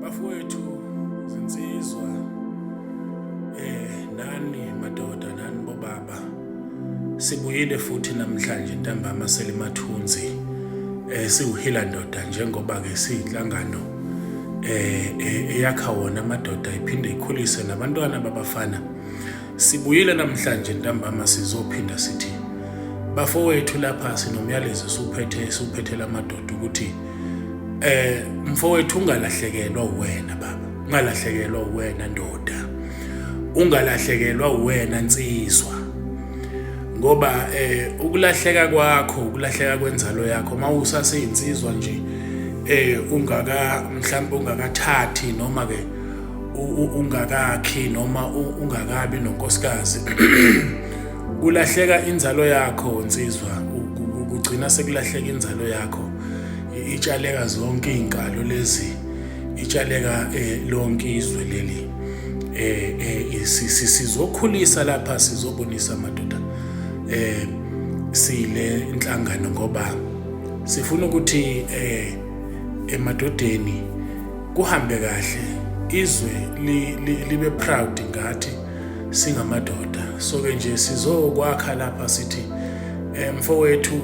Bafowethu, zinsizwa, nani madoda, nani bobaba, sibuyile futhi namhlanje ntambama selimathunzi, siwuhila ndoda njengoba ke siyinhlangano eyakha wona amadoda iphinde ikhulise nabantwana babafana. Sibuyile namhlanje ntambama sizophinda sithi bafowethu, lapha sinomyalezo esiwuphethe, esiwuphethela amadoda ukuthi mfowethu, ungalahlekelwa uwena baba, ungalahlekelwa uwena ndoda, ungalahlekelwa uwena nsizwa, ngoba ukulahleka kwakho ukulahleka kwenzalo yakho mawusaseyinsizwa nje, ungaka mhlawumbe ungakathathi noma ke ungakakhi noma ungakabi nonkosikazi, kulahleka inzalo yakho nsizwa, kugcina sekulahleka inzalo yakho, itshaleka zonke izinkalo lezi, itshaleka lonke izwe leli. Sizokhulisa lapha, sizobonisa amadoda sile inhlangano, ngoba sifuna ukuthi emadodeni kuhambe kahle, izwe libe proud ngathi singamadoda. So ke nje sizokwakha lapha sithi mfowethu,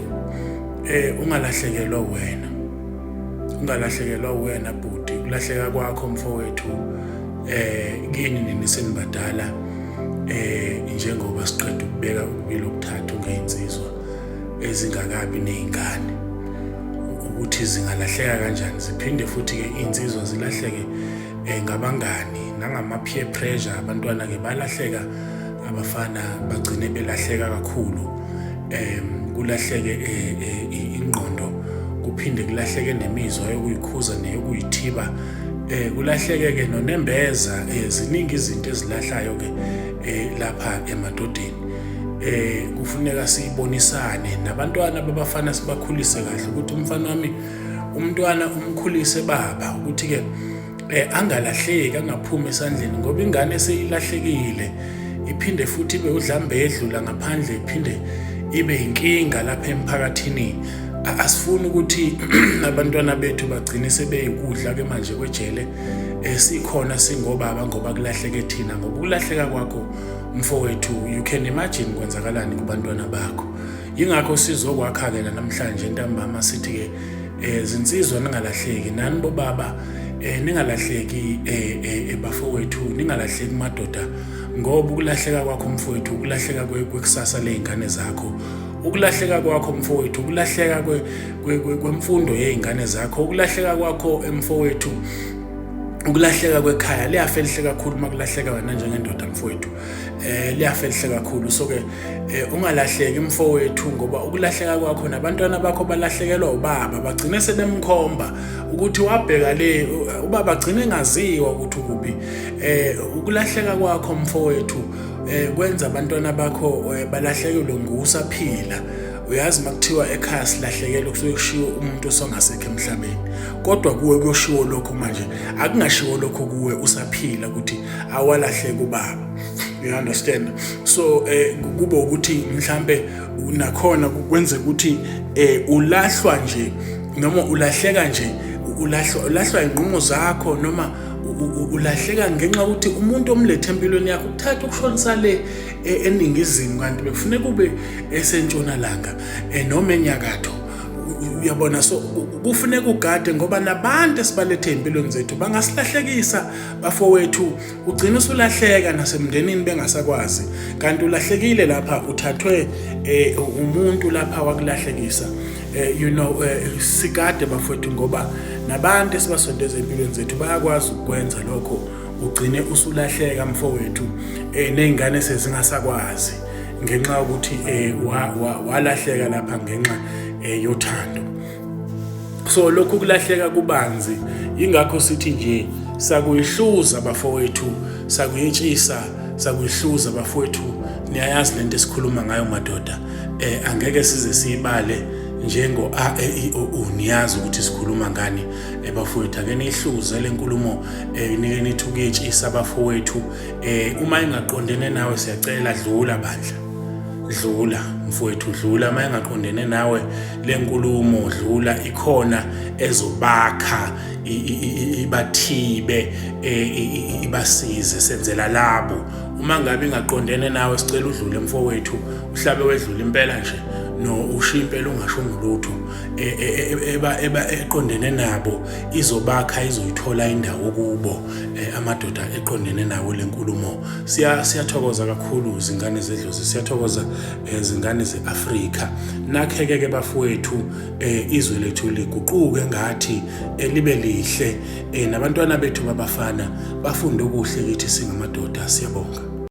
ungalahlekelwa wena, ungalahlekelwa wena bhuti. Kulahleka kwakho mfowethu, kini nini senibadala, njengoba siqeda ukubeka ukubili okuthathu ngezinsizwa ezingakabi nezingane, ukuthi zingalahleka kanjani. Ziphinde futhi ke insizwa zilahleke ngabangani nangama peer pressure. Abantwana ke balahleka, abafana bagcine belahleka kakhulu, kulahleke ingqondo, kuphinde kulahleke nemizwa yokuyikhuza neyokuyithiba, kulahleke ke nonembeza. Ziningi izinto ezilahlayo ke lapha emadodeni. Kufuneka sibonisane nabantwana babafana, sibakhulise kahle ukuthi umfana wami, umntwana umkhulise baba ukuthi ke angalahleki, angaphumi esandleni, ngoba ingane seyilahlekile iphinde futhi ibe udlambe edlula ngaphandle, iphinde ibe inkinga lapha emphakathini. Asifuni ukuthi abantwana bethu bagcine sebeyikudla ke manje kwejele sikhona singobaba, ngoba kulahleke thina. Ngoba ukulahleka kwakho mfowethu, you can imagine kwenzakalani kubantwana bakho. Yingakho sizokwakha ke namhlanje ntambama sithi ke zinsizwa, ningalahleki, nani bobaba, ningalahleki, bafowethu, ningalahleki madoda, ngoba ukulahleka kwakho mfowethu ukulahleka kwekusasa ley'ngane zakho, ukulahleka kwakho mfowethu ukulahleka kwemfundo yey'ngane zakho, ukulahleka kwakho mfowethu ukulahleka kwekhaya. Liyafa elihle kakhulu uma kulahleka wena njengendoda mfowethu, liyafa elihle kakhulu. So ke ungalahleki mfowethu, ngoba ukulahleka kwakho nabantwana bakho balahlekelwa ubaba, bagcine sebemkhomba ukuthi wabheka le, ubaba agcine engaziwa ukuthi ukuphi. Ukulahleka kwakho mfowethu kwenza abantwana bakho balahlekelwe ngusaphila. Uyazi makuthiwa ekhaya silahlekelwe, kusuke kushiwo umuntu osongasekho emhlabeni, kodwa kuwe kuyoshiwo lokho manje, akungashiwo lokho kuwe usaphila ukuthi awalahleka ubaba, you understand? So kube ukuthi mhlambe nakhona kwenzeka ukuthi ulahlwa nje noma ulahleka nje, ulahlwa inqumo zakho, noma ulahleka ngenxa yokuthi umuntu omlethe empilweni yakho ukuthatha ukushonisa le eningizimu, kanti bekufuneka ube esentshonalanga noma enyakatho, uyabona? So kufuneka ugade, ngoba nabantu esibalethe empilweni zethu bangasilahlekisa bafowethu, ugcina usulahleka nasemndenini bengasakwazi, kanti ulahlekile lapha, uthathwe umuntu lapha wakulahlekisa. Sikade bafowethu, ngoba nabantu esibasondeza empilweni zethu bayakwazi ukwenza lokho, ugcine usulahleka mfowethu, nezingane sezingasakwazi ngenxa yokuthi walahleka lapha ngenxa yothando. So lokhu kulahleka kubanzi, ingakho sithi nje sakuyihluza bafowethu, sakuyitshisa, sakuyihluza bafowethu. Niyayazi lento esikhuluma ngayo madoda, angeke size siyibale njengo A E I O U, niyazi ukuthi sikhuluma ngani bafowethu. Ake niyihluze le nkulumo, nike nithi ukuyetshisa bafowethu. Uma ingaqondene nawe, siyacela dlula bandla. Dlula mfowethu, dlula uma engaqondene nawe lenkulumo, dlula, ikhona ezobakha, ibathibe, ibasize, senzela labo. Uma ngabe ingaqondene nawe, sicela udlule mfowethu, uhlabe wedlula impela nje, no ushiye impela ungashongo lutho. Eba eba eqondene nabo izobakha, izoyithola indawo kubo, amadoda eqondene nawo lenkulumo. Siyathokoza kakhulu zingane zedlozi, siyathokoza zingane zeAfrika. Nakheke ke bafowethu, izwe lethu liguquke ngathi, libe lihle, nabantwana bethu babafana bafunde okuhle kithi singamadoda. Siyabonga.